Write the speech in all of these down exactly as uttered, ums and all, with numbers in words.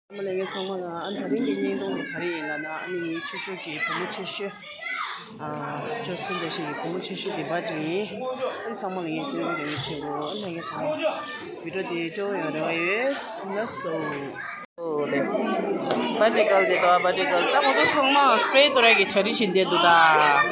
ཨ་མ་ལགས་ངའི་ཚང་མ་ལ་ཨ་ནི་ད་རིང་གི་བརྙན་ཐུང་དེ་ག་རེ་ཡིན་ལབ་ན། ཨ་ནི་ངའི་ཆེ་ཤོས་ཀྱི་བུ་མོ་ཆེ་ཤོས། ཨ་ཅོ་ཚུན་ལས་ཤིག་གི་བུ་མོ་ཆེ་ཤོས་དེ་བར་ཌེ་ཡིན། ཨ་ནི་ཚང་མ་ལ་ངས་སྟོན་གི་རེ་བྱེད་དགོས། ཨ་ནི་ངའི་ཚང་མ་བི་ཌི་ཡོ་དེ་སྤྲོ་བོ་ཡོང་རེ་བ་ཡོད། ལགས་སོ། ཨོ་དེ། བར་ཌེ་གལ་དེ་དང་བར་ཌེ་གལ་ད་ཁོ་ཚོ་ཚང་མ་སི་པེ་རེ་གཏོར་ཡག་གི་གྲ་སྒྲིག་བྱེད་བསྡད་འདུག་ད།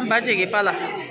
བར་ཌེ་གི་པཱ་ལགས།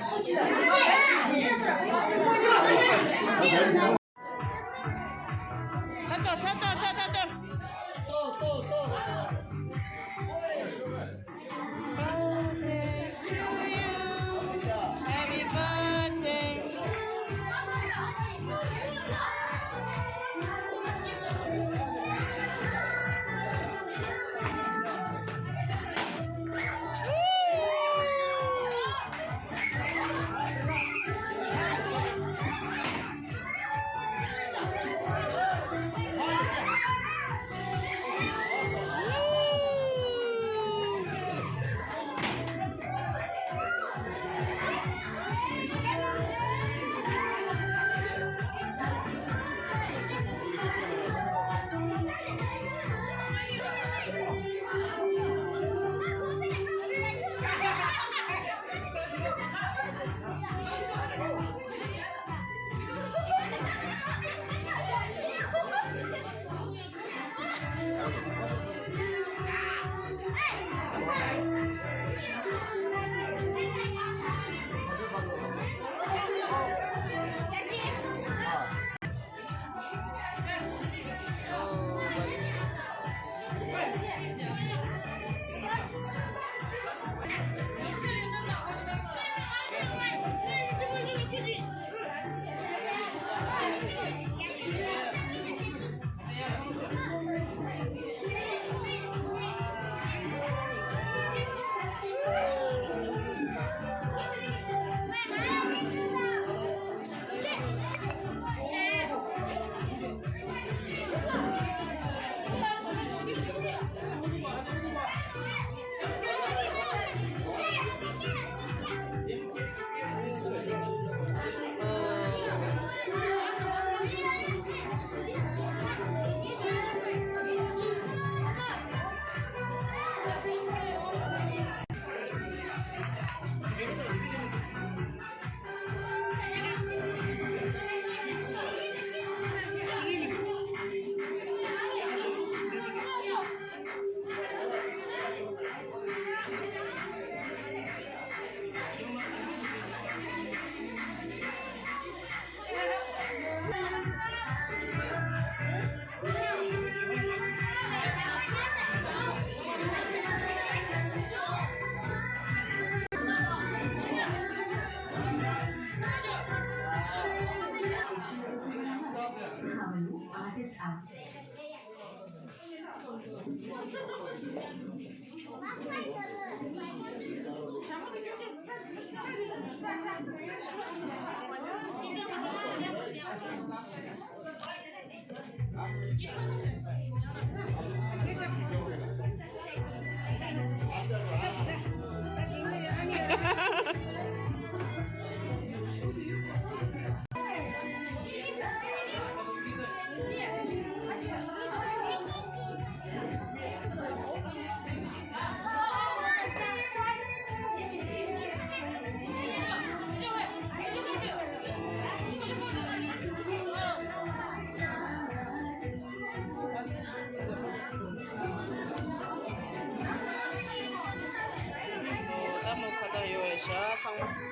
ད་མོ་ཁ་བཏགས་ཡོད་ཤག་ཚང་མ།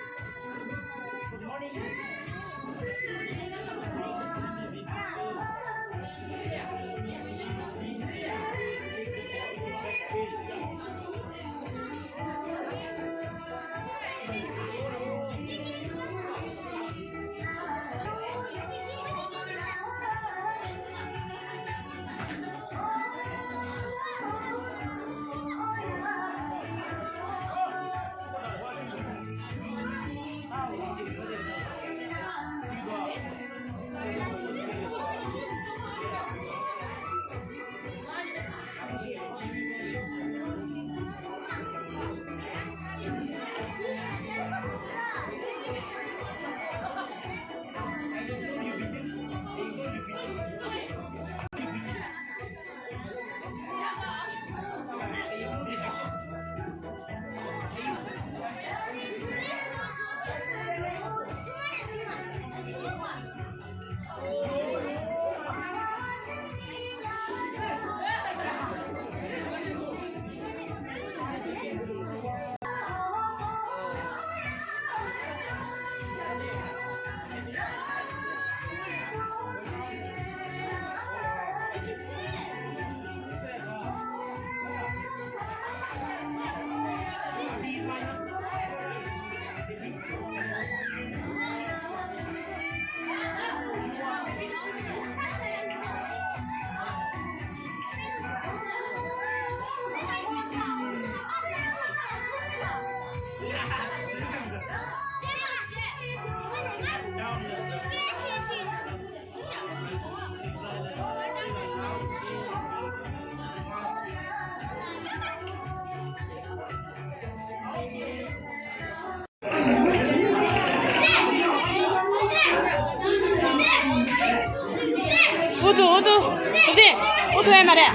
ཨུ་ཐུ་ཨུ་ཐུ་ཨུ་ཐུ་ཨུ་ཐུ་ཨེ་མ་རེད།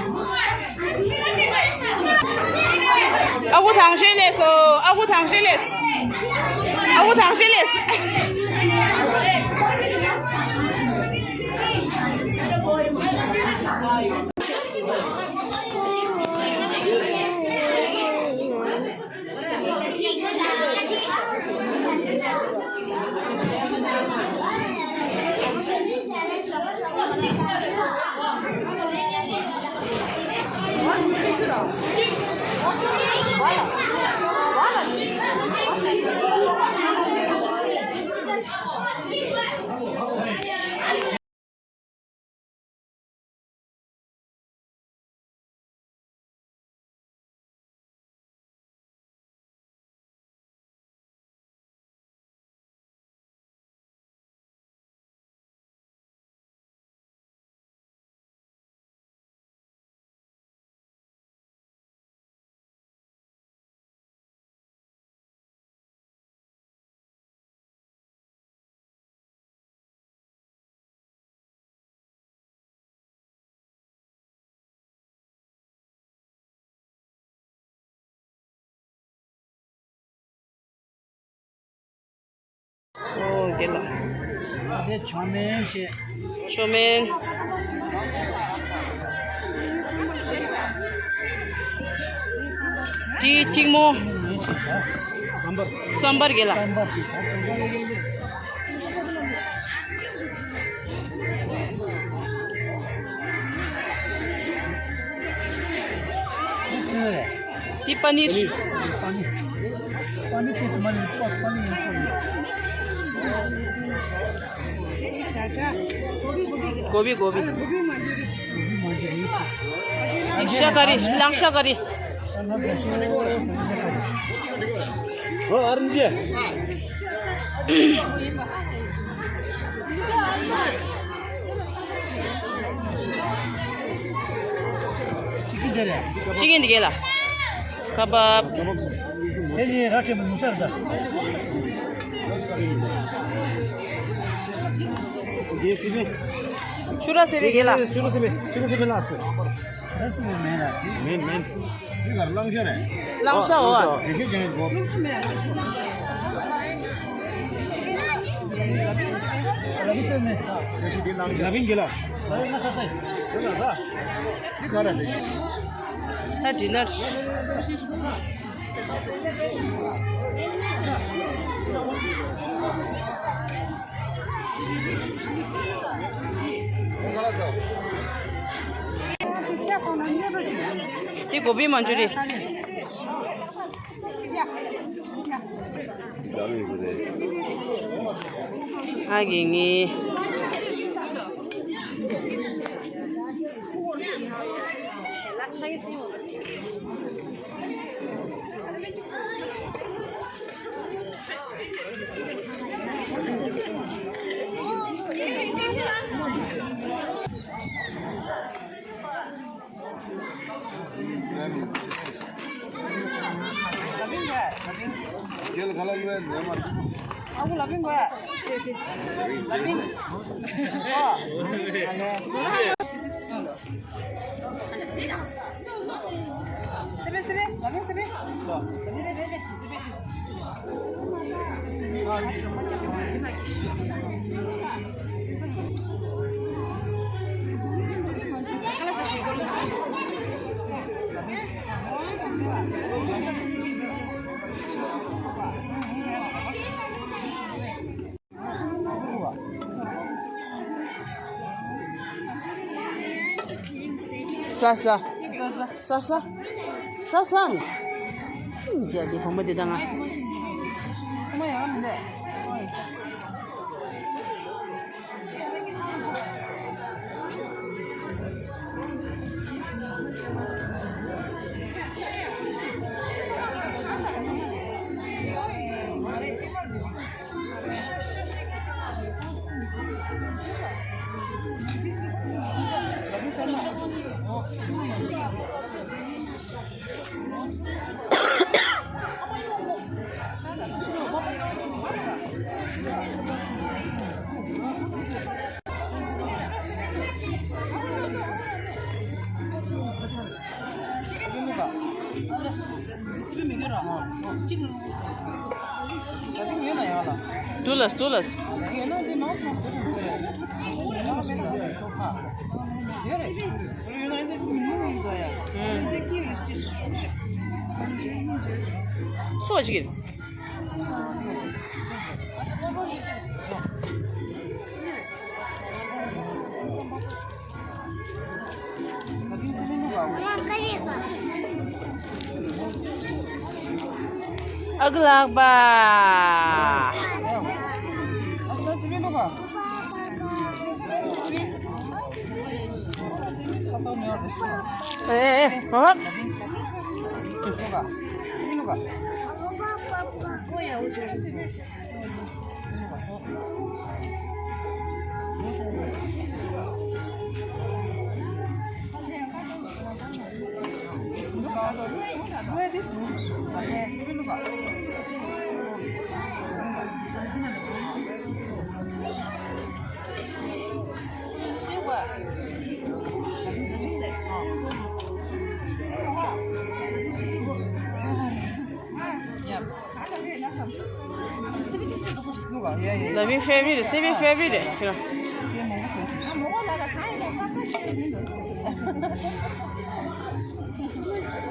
ཨ་ཁུ་དང་ཤོས་ལས་སོ། ཨ་ཁུ་དང་ཤོས་ལས་སོ། ཨ་ཁུ་དང་ཤོས་ལས་སོ། ཨོ་དེ་ལ། དེ་ཆོ་མེན་ཞེས། ཆོ་མེན། དེ་གཅིག་མོ། སམ་བར། སམ་བར་གེ་ལ། སམ་བར་ཞེས། འདི་པ་ནིར། པ་ནིར། པ་ནིར་ཁྱེད་ཚོ་མ་ནི་པ་པ་ནིར་ཡོད་ཚོ་ཡོད། གོ་བི་གོ་བི། ཤ་ཀ་རི། ལང་ཤ་ཀ་རི། ཨ་རིན་ཇི། ཅི་གི་འདི་རེད། ཅི་གི་འདི་གས་ལ། ཁ་བབ། དེ་ནི་ར་ཁྲེ་མི་ནུ་སར་ད། ཆུ་ར་སེ་བའི་གས་ལ། ཆུ་ར་སེ་བའི། ཆུ་ར་སེ་བའི་ལ་སོ། ཆུ་ར་སེ་བའི་མེན་ལ། མེན་མེན། འདི་གར་གླང་ཤ་རེད། གླང་ཤ་འོ། དེ་ཤེས་ཀྱང་གོ། ལ་བིན་གས་ལ། ལ་བིན་གས་ལ། འདི་ག་རེ་རེད། ད་ཌི་ནར། དེ་གོ་བི་མན་ཇུ་རི། ཨ་གི་ངི། ས་ས། ས་ས། ས་ས། ས་ས་ནི། ཨིན་ཇི་དེ་བུ་མོ་དེ་དང་ང་། དུ་ལས་དུ་ལས། སོ་ཅིག་ཨ་ཁུ་ལགས་པ། ཨེ་ཨེ་མ་བབ། ལ་བིན་ཕེ་བི་རི་སི་བི་ཕེ་བི་རི་ཁྱོད།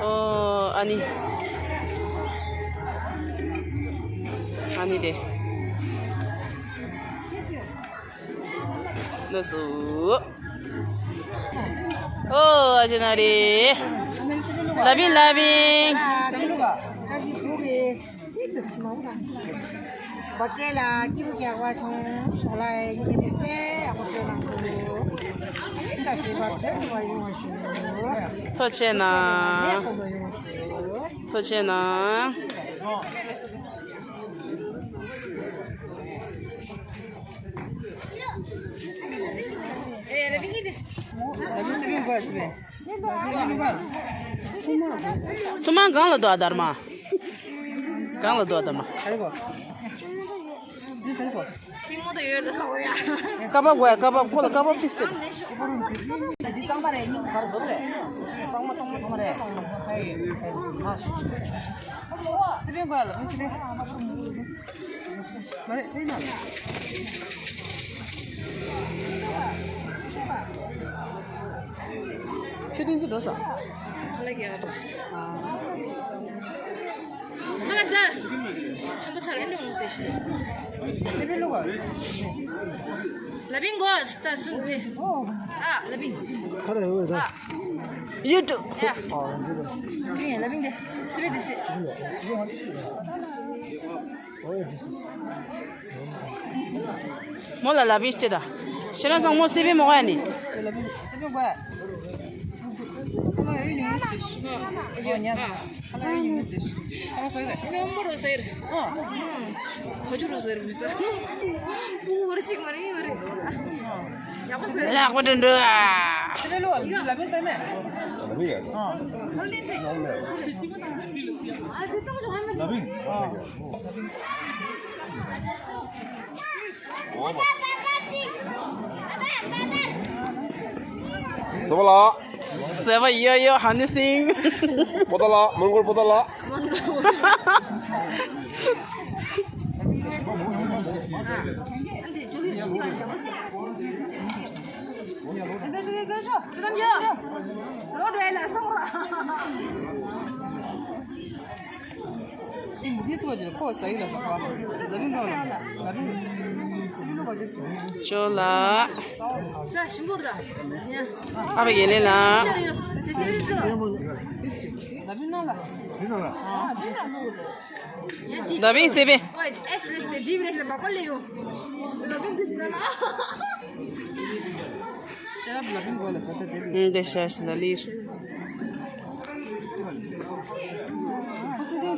ཨོ་ཨ་ནི། ཨ་ནི་དེ། ལགས་སོ། ཨོ་ཨ་ཅེ་ན་རེ། ལ་བིན་ལ་བིན། ཐུགས་རྗེ་གནང་། ཐུགས་རྗེ་གནང་། ཐུ་མ་གང་ལ་འདུག་ཨ་དར་མ། གང་ལ་འདུག་ཨ་དར་མ། ཀ་བབ་དགོས་ཡ། ཀ་བབ་ཁོ་ལ་ཀ་བབ་ཏིས་ཏེ། ཁྱེད་དེ་ཚོ་འགྲོ་ས། ཧ་ལ་ཟ། ཧམ་པ་ཚ་རེ་ནས་འོང་ཟེར་ཤི། ལ་བིང་གོ་ད་སུན་ཏེ། ཨ་ལ་བིང་། ཁ་རེ་འོས་ད། ཡུ་ཊུབ། ཡ། ལ་བིང་དེ་སི་བེ་དེ་སི། མོ་ལ་ལ་བིང་སྟེ་ད། ཤེ་ར་སང་མོ་སི་བེ་མོ་ག་ནི། ལག་པ་འགྲོ་འགྲོ། སེ་བ་ལགས། སེ་བ་ཡོ་ཡོ་ཧ་ནི་སིང་། པོ་ཏ་ལགས། མོན་གྷོལ་པོ་ཏ་ལགས། ཅོ་ལགས། ཨ་བ་ཡེ་ལེ་ལགས། ལ་བིང་སི་བེ། ཤེས་རབ་ལ་ཕན་དགོས་ལ་ཟ་ད་དེ་རེད། ཨུམ། དེ་ཤ་ཤ་ལ་ལིར།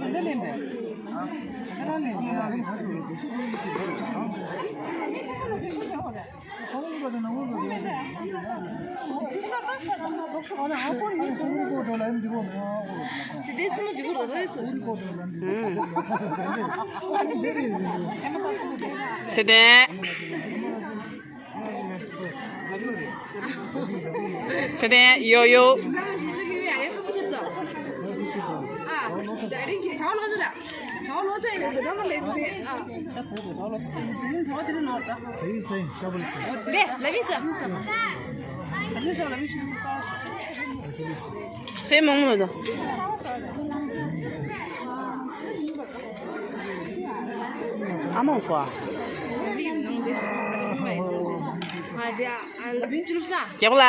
དེ་དེ་ཚོ་མ་འཇུག་གོ་ཚོ། ཚེ་བརྟན། ཚེ་བརྟན་ཡོ་ཡོ། སེམས་མང་མོ་དང་། ཨ་མ་སོ། རྒྱབ་ལ།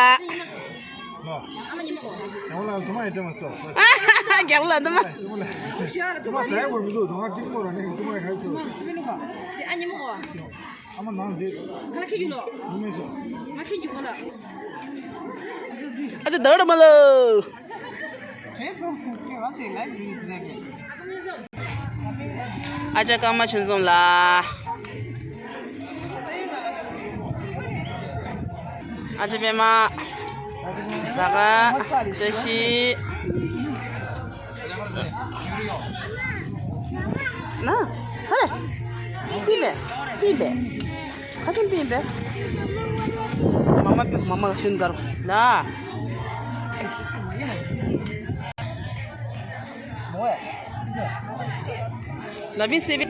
རྒྱབ་ལ་དུ་མ། ཨ་ཅག་དར་མ་ལོ། ཨ་ཅག་ཀརྨ་ཆོས་འཛོམས་ལགས། ཨ་ཅག་པད་མ། ཟ་ག་བཀྲ་ཤིས། ན། ཧ་རེ། ཏི་བེ། ཏི་བེ། ཁ་ཆེམས་པིན་པས། མ་མ་པི་མ་མ་ཤུན་དར་ལ། ལ་བི་སེ་བི།